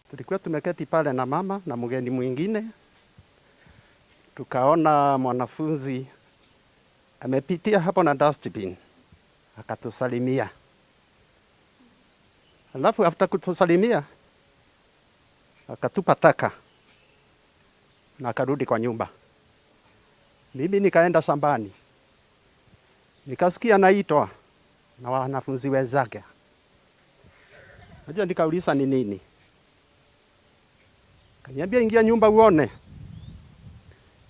Tulikuwa tumeketi pale na mama na mgeni mwingine, tukaona mwanafunzi amepitia hapo na dustbin, akatusalimia. Alafu after kutusalimia akatupa taka na akarudi kwa nyumba. Mimi nikaenda shambani, nikasikia naitwa na wanafunzi wenzake. Najua nikauliza ni nini, kaniambia ingia nyumba uone.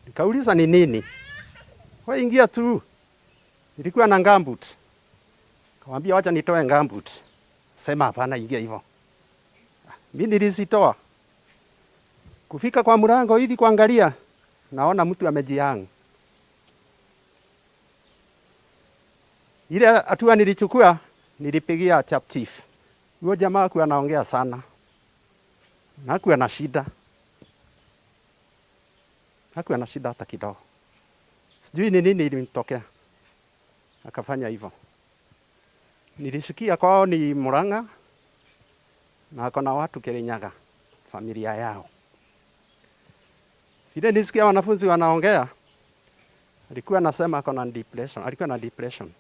Nikauliza ni nini, wewe ingia tu. Nilikuwa na gumboot, kawambia wacha nitoe gumboot. Sema hapana, ingia hivyo. Mimi nilizitoa. Kufika kwa mlango hivi kuangalia, naona mtu amejihang. Ile hatua nilichukua, nilipigia chap chief. Huyo jamaa hakuwa anaongea sana na hakuwa na shida, hakuwa na shida hata kidogo. Sijui ni nini ilimtokea akafanya hivyo. Nilisikia kwao ni Murang'a na ako na watu Kirinyaga, familia yao. Vile nilisikia wanafunzi wanaongea, alikuwa anasema ako na depression, alikuwa na depression.